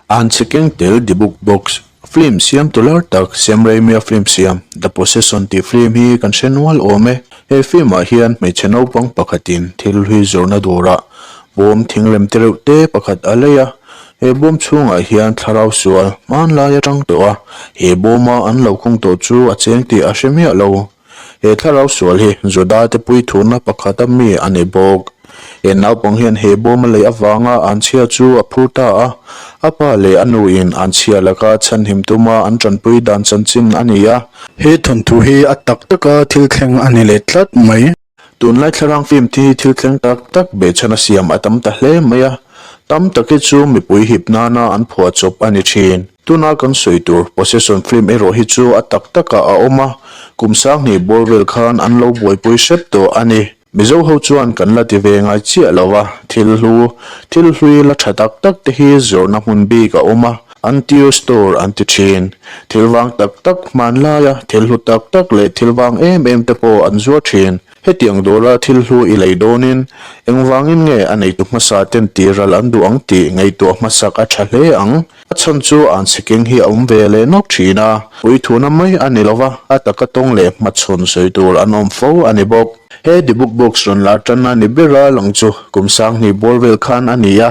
An chhe keng tel The Book Box film siam tu lar tak Sam Raimi-a film siam The Possession tih film hi kan hre nual awm e. He film ah hian hmeichhe naupang pakhatin thil hlui zawrhna durah bawm thingrem te reuh te pakhat a lei a. He bawm chhungah hian thlarau sual hmanlai atang tawh a, he bawma an lo khung tawh chu a cheng tih a hre miah lo. He thlarau sual hi Juda te puithurna pakhata mi a ni bawk. He naupang hian he bawm a lei avanga an chhia chu a phur ta a, a pa leh a nuin an chhia laka chhanhim tuma an tanpui dan chanchin a ni a. He thawnthu hi a tak taka thil thleng a ni leh tlat mai. Tunlai thlarang film thi hi thil thleng tak tak behchhan a siam a tam ta hle mai a, tam tak hi chu mipui hip nana an phuah chawp a ni thin. Tuna kan sawi tur Possession film erawh hi chu a tak takah a awm a, kum sanghnih bawr vel khan an lo buaipui hrep tawh a ni. Mizo ho chuan kan la ti ve ngai chiah lo a, thil hlu, thil hlui la tha tak tak te hi zawrhna hmun bik a awm a, Antio store an ti thin. Thil vang tak tak hmanlaia thil hlu tak tak leh thil vang em em te pawh an zuar thin. Hetiang dawra thil hlu i lei dawnin engvangin nge a neitu hmasa ten tih ral an duh ang tih ngaihtuah hmasak a tha hle ang. A chhan chu an chhe hi a awm ve leh nawk thin a, puithuna mai a ni lova, a taka tawng leh hmachhawn sawi tur an awm fo a ni bawk. He The Book Box rawn lar tanna ni bera lang chu kum sanghnih bawr vel khan a ni a,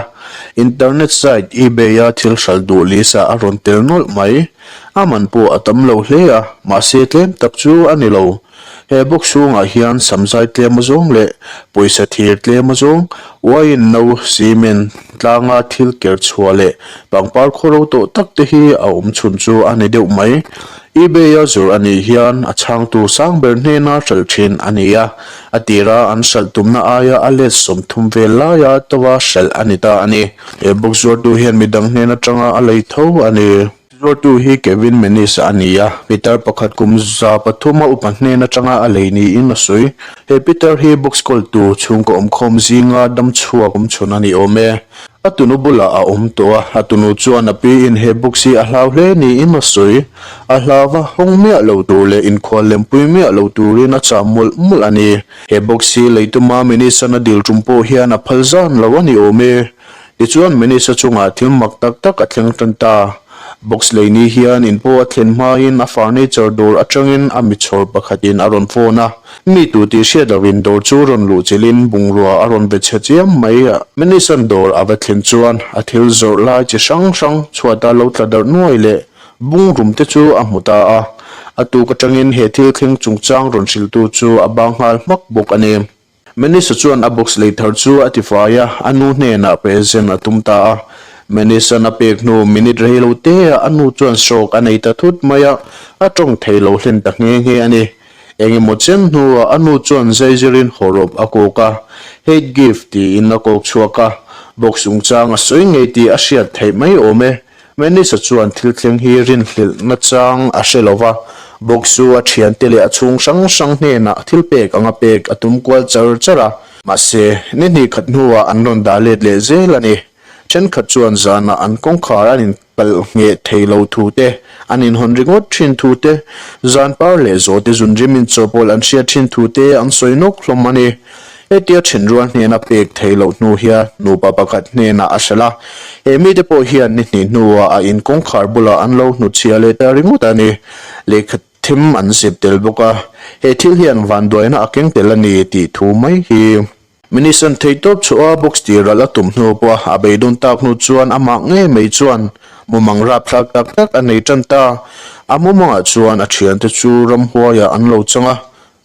internet site eBay-a thil hralh duh list ah a rawn tel nawlh mai. A man pawh a tam lo hle a, mahse tlem tak chu a ni lo. He box chhungah hian samzai tlem azawng leh pawisa thir tlem azawng, wine no, cement, tlanga thil ker chhuah leh pangpar khawro tawh tak te hi a awm chhun chu a ni deuh mai. eBay-a zawrh a nih hian a chhangtu sang ber hnena hralh thin a ni a, a tira an hralh tumna aia a let 30 vel laia tova hralh a ni ta a ni. He box zuartu hian midang hnen atanga a lei tho a ni. Zuartu hi Kevin Menis a ni a, Peter pakhat kum 300 a upa hnen atanga a lei niin a sawi. He Peter hi box kawltu chhungkaw awmkhawm zinga dam chhuak awm chhun a ni awm e. A tunu bulah a awm tawh a, a tunu chuan a piin he box hi a hlau hle niin a sawi. A hlau va hawng miah lo tur leh inkhual lempui miah lo turin a chah mawlh mawlh a ni. He box hi leituma Minister-na dil tum pawh hian a phal zan lo a ni awm e. Tichuan Minister chungah thil mak tak tak a thleng tan ta. Box lei ni hian in pawh a thlen hmain a furniture dawr atangin a michhawr pakhatin a rawn phone a. Mi tu tih hriat lohin dawr chu rawn luh chilhin bungrua a rawn be chhe chiam mai a. Minister dawr a va thlen chuan a thil zawrh lai chi hrang hrang chhuata lo tla darh nuai leh bungrum te chu a hmu ta a. A tuk atangin he thil thleng chungchang rawn hrilhtu chu a bang nghal hmak bawk a ni. Melissa chuan a box lei thar chu a tifai a, a nu hnenah present a tum ta a. Melissa-n a pek hnu minute rei lo te ah a nu chuan stroke a nei ta thut mai a, a tawng thei lo hlen ta nghe nghe a ni. Engemaw chen hnuah a nu chuan zaizirin hawrawp a kawk a, Hate gift tiin a kawk chhuak a, box chungchang a sawi ngei tih a hriat theih mai awm e. Melissa chuan thil thleng hi rinhlelh nachang a hre lo va, box chu a thiante leh a chhung hrang hrang hnenah thil pek anga pek a tum kual char char a. Mahse, ni hnih khat hnuah an rawn dah let leh zel a ni. Thenkhat chuan zanah an kawngkhar an inkalh ngheh thei lo thu te, an inhawn ringawt thin thu te, zan par leh zawhte zunrim inchawhpawlh an hriat thin thu te an sawi nawk hlawm a ni. Hetia thenrual hnena pek theih loh hnu hian nupa pakhat hnenah a hralh a, he mite pawh hian ni hnih hnuah a in kawngkhar bulah an lo hnutchhiah leh ta ringawt a ni. Lehkha them an zep tel bawk a, he thil hian vanduaina a keng tel a ni tih thu mai hi. Minister theihtawp chhuah a box tir ralh a tum hnu pawh a beidawn tak hnu chuan amah ngei mai chuan mumang rapthlak tak tak a nei tan ta. A mumangah chuan a thiante chu ramhuaiah an lo chang a,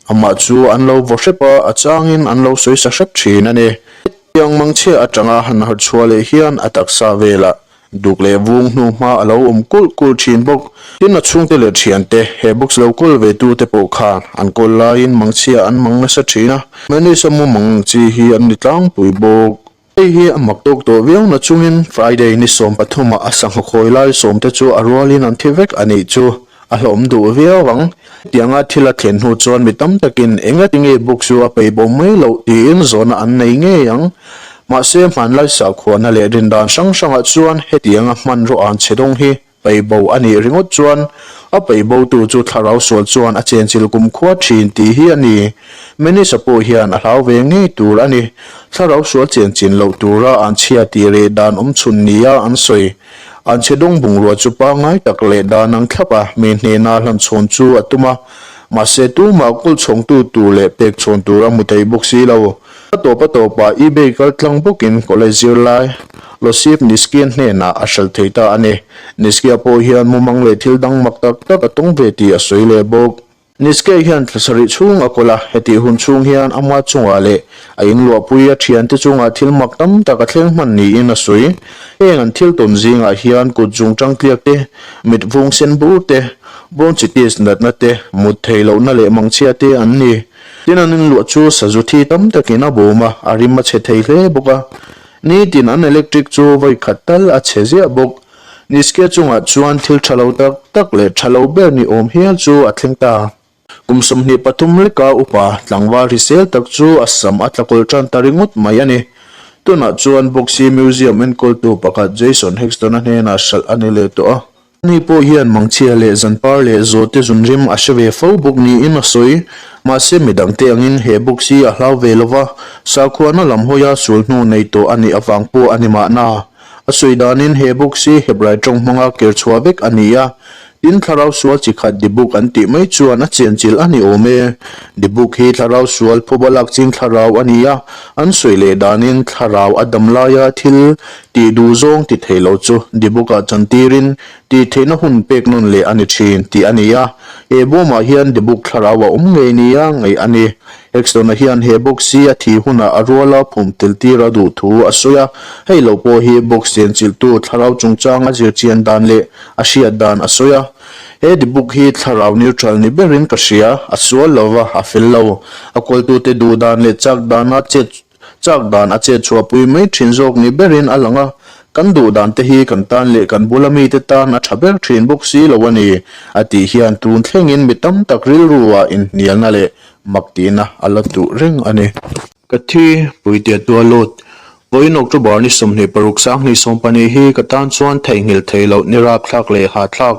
Amah chu an lo vaw hrep a, a changin an lo sawi sa hrep thin a ni. Hetiang mangchhia atanga han harh chhuah leh hian a taksa velah duk leh vung hnu hma a lo awm kulh kulh thin bawk. Tin, a chhungte leh thiante, he box lo kawl ve tute pawh khan an kawl laiin mangchhia an mang nasa thin a, Melissa mumang chi hi an ni tlangpui bawk. Hei hi a mak tawk tawh viau na chungin Friday ni 13 ah a sangha khawi lai sawm te chu a rualin an thi vek a nih chu a hlawm duh viau ang. Hetianga thil a thlen hnu chuan mi tam takin engati nge book chu a peih bo mai loh tiin zawhna an nei ngei ang. Mahse hmanlai sakhuana leh rindan hrang hrangah chuan hetianga hmanraw an chhe dawng hi Peih bo a nih ringawt chuan a peih botu chu thlarau sual chuan a chenchil kumkhua thin tih hi a ni. Melissa pawh hian a hlau ve ngei tur a ni. Thlarau sual chenchin loh tura an chhia tih reh dan awm chhun nia an sawi. An chhe dawng bungrua chu pangngai tak leh dan ang thlap a mi hnena hlan chhawn chu a tum a, mahse tumah kawl chhawngtu tur leh pek chhawn tur a hmu thei bawk si lo. A tawp a tawpah eBay kal tlang bawkin college zirlai Losif Niski-a hnenah a hralh thei ta a ni. Niski-a pawh hian mumang leh thil dang mak tak tak a tawng ve tih a sawi leh bawk. Niske hian thla sarih chhung a kawl a, hetih hun chhung hian ama chungah leh a inluahpui a thiante chungah thil mak tam tak a thleng hman niin a sawi. Heng an thil tawn zingah hian kut zung tangtliak te, mit vung sen bur te, bronchitis natna te, mut theih lohna leh mangchhia te an ni. Tin an inluah chu sazu thi tam takin a bawm a, a rim a chhe thei hle bawk a. Nitin an electric chu vawi khat tal a chhe ziah bawk. Niske chungah chuan thil tha lo tak tak leh tha lo ber ni awm hial chu a thleng ta. Kum 23 leka upa tlangval hrisel tak chu a sam a tlakawlh tan ta ringawt mai a ni. Tunah chuan Boxy Museum enkawltu pakhat Jason Hexton-a hnenah hralh a ni leh tawh a. Ani pawh hian mangchhia leh zanpar leh zawhte zunrim a hre ve fo bawk niin a sawi. Mahse midangte angin he box hi a hlau ve lova, sakhuana lam hawia sul hnu nei tawh a nih avang pawh a ni mahna. A sawi danin he box hi Hebrai tawng hmanga ker chhuah vek a ni a, tin thlarau sual chi khat Dibuk an tih mai chuan a chenchilh a ni awm e. Dibuk hi thlarau sual phuba lak ching thlarau a ni a, an sawi leh danin thlarau a dam laia thil Tih duh zawng ti thei lo chu Dibuk-ah chantirin tih theihna hun pek nawn leh a ni thin tih a ni a. He bawmah hian Dibuk thlarau a awm ngei nia ngaih a ni. Exton-a hian he box hi a thih hunah a ruala phum tel tir a duh thu a sawi a. Hei lo pawh hi box chenchilhtu thlarau chungchang a zirchian dan leh a hriat dan a sawi a. He Dibuk hi thlarau neutral ni berin ka hria, a sual lo va, a fel lo. A kawltute duh dan leh chak dana chet Chak dan a chet chhuahpui mai thin zawk ni berin a lang a, kan duh dan te hi kan tan leh kan bula mite tan a tha ber thin bawk si lo a ni, a tih hian tun thlengin mi tam tak rilru ah inhnialna leh mak tihna a la duh reng a ni. Ka thi, Puitea tua lut. Vawiin October ni 26 2012 hi ka tan chuan theihnghilh theih loh ni rapthlak leh hahthlak,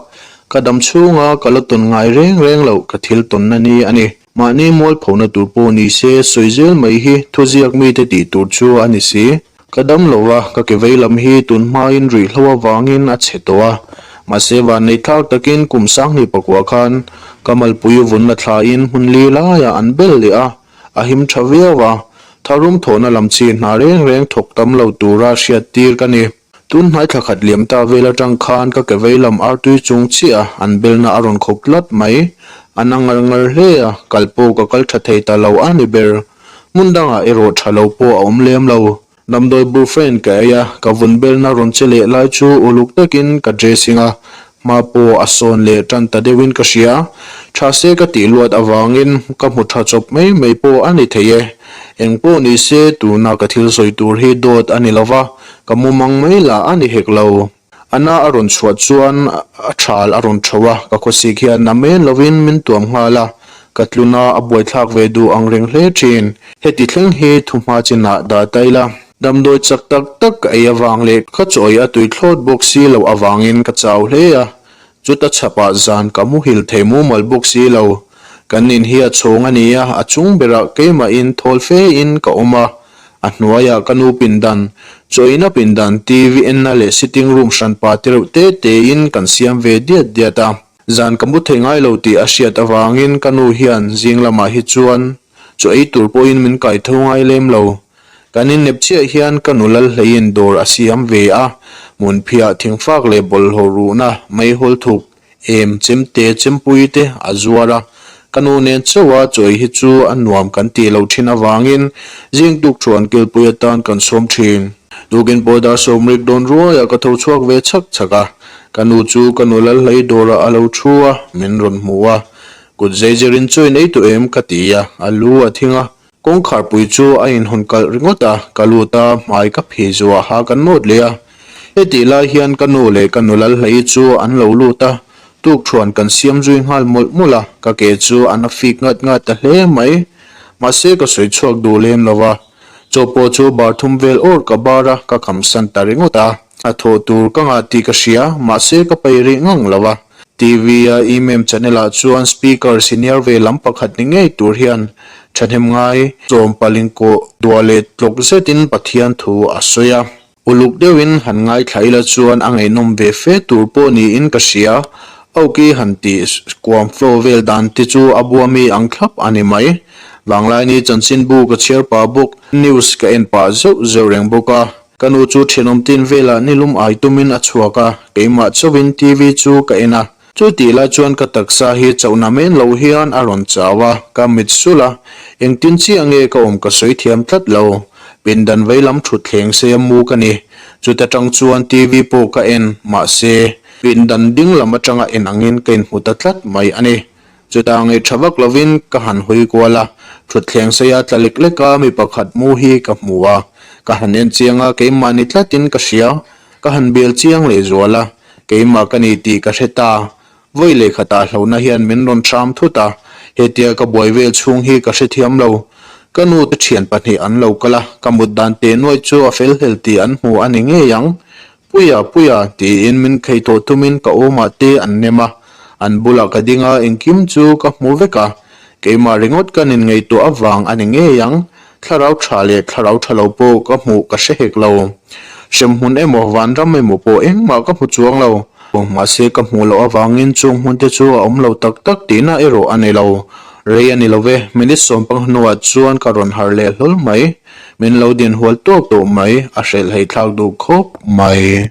ka dam chhunga ka la tawn ngai reng reng loh ka thil tawnna ni a ni. Mahni mualphona tur pawh ni se, sawi zel mai hi thuziak mite tih tur chu a ni si. Ka dam lo a, ka ke vei lam hi tun hmain ruihhlo avangin a chhe tawh a. Mahse vannei thlak takin kum 2009 khan ka malpui vunna thlain hmun li laiah an bel leh a, a him tha viau a. Tharum thawhna lam chi hna reng reng thawk tam lo tura hriattir ka ni. Tun hnai thla khat liam ta vel atang khan ka ke vei lam artui chung chiah a an belna a rawn khawp tlat mai. A na ngar ngar hle a, kal pawh ka kal tha thei ta lo a ni ber. Hmun dangah erawh tha lo pawh a awm lem lo. Damdawi Brufen ka ei a, ka vun belna rawn che leh lai chu uluk takin ka dressing a, hma pawh a sawn leh tan ta deuhin ka hria. Tha se ka tih luat avangin ka hmu tha chawp mai mai pawh a ni thei e. Eng pawh ni se tuna ka thil sawi tur hi dawt a ni lova, Ka mumang mai lah a ni hek lo. A na a rawn chhuah chuan a thal a rawn tho a, ka khawsik hian na men lovin min tuam nghal a, ka tluna a buaithlak ve duh ang reng hle thin. Heti thleng hi thuhma chinah dah ta ila. Damdawi chak tak tak ka ei avang leh ka chaw ei a tui thlawt bawk si loh avangin ka chau hle a, Chuta chhapah zan ka muhil thei mumal bawk si lo. Kan in hi a chhawng a ni a, a chung berah keimahin thawl fe in ka awm a. A hnuaiah ka nu pindan, chawina pindan, TV enna leh sitting room hranpa te reuh te te in kan siam ve diat diat a. Zan ka mu thei ngai lo tih a hriat avangin ka nu hian zing lamah hi chuan chaw ei tur pawhin min kai tho ngai lem lo. Kan innep chiah hian ka nu Lalhleiin dawr a siam ve a, hmunphiah thingfak leh bawlhhlawh ruhna, meihawl thuk, em, chemte, chempui te a zuar a. Ka nu nen chauha chawi hi chu a nuam kan tih loh thin avangin zing tuk thuan kilpui atan kan sawm thin. Tukin pawh dar sawmrik dawn ruaiah ka tho chhuak ve chhak chhak a, ka nu chu ka nu Lalhlei dawrah a lo thu a, min rawn hmu a. Kut zeizerin chawi nei tawh em ka ti a, a lu a thing a. Kawngkharpui chu a inhawn kalh ringawt a, ka lut a, hmai ka phei zuah ha ka nawt leh a. Hetih lai hian ka nu leh ka nula hlei chu an lo lut a, tukthuan kan siam zui nghal mawlh mawlh a, ka ke chu an a fik ngat ngat ta hle mai. Mahse ka sawi chhuak duh lem lo va, chaw pawh chu bar thum vel awr ka bar a, ka khamsan ta ringawt a. A thawh tur ka ngah tih ka hria, mahse ka peih rih ngang lo va. TV-a Imem channel-ah chuan speaker senior ve lam pakhat ni ngei tur hian thahnem ngai sawm paling kawh duah leh tlawk zetin Pathian thu a sawi a. Uluk deuhin han ngaithla ila chuan a ngaihnawm ve fe tur pawh niin ka hria. Auki han tih kuam flow vel dan te chu a bua mi ang thlap a ni mai. Vanglaini chanchinbu ka chhiar pah bawk, news ka en pah zeuh zeuh reng bawk a. Ka nu chu thenawm tin velah nilum ai tumin a chhuak a, keimah chauhin TV chu ka en a. Chu tih lai chuan ka taksa hi chauhna men lo hian a rawn chau a, ka mit sulh a, engtin chiah nge ka awm ka sawi thiam tlat lo. Pindan veilam thut thleng se a mu ka ni. Chuta tang chuan TV pawh ka en, mahse, pindan ding lam atanga en angin ka inhmu ta tlat mai a ni. Chutah ngaih tha vak lovin ka han hawi kual a, thutthleng seia tla lek leka mi pakhat mu hi ka hmu a. Ka han en chiang a, keimah ni tlatin ka hria. Ka han bial chiang leh zual a, keimah ka ni tih ka hre ta. Vawi leh khatah hlauhna hian min rawn hram thut a, hetia ka buai vel chhung hi ka hrethiam lo. Ka nu te thian pahnih an lo kal a, ka mut dan teh nuai chu a fel hlel tih an hmu a ni ngei ang. Puia, Puia, tiin min khei tawh tumin ka awmah te an nem a, an bulah ka ding a, engkim chu ka hmu vek a, keimah ringawt ka nin ngaihtuah avang a ni ngei ang, thlarau tha leh thlarau tha lo pawh ka hmuh ka hre hek lo. Hremhmun emaw vanram emaw pawh engmah ka hmu chuang lo. Mahse ka hmuh loh avangin chung hmun te chu a awm lo tak tak tihna erawh a ni lo. Rei a ni lo ve, minute sawmpang hnuah chuan ka rawn harh leh hlawl mai. Min lo din hual tawk tawh mai, a hrelh hei thlak duh khawp mai.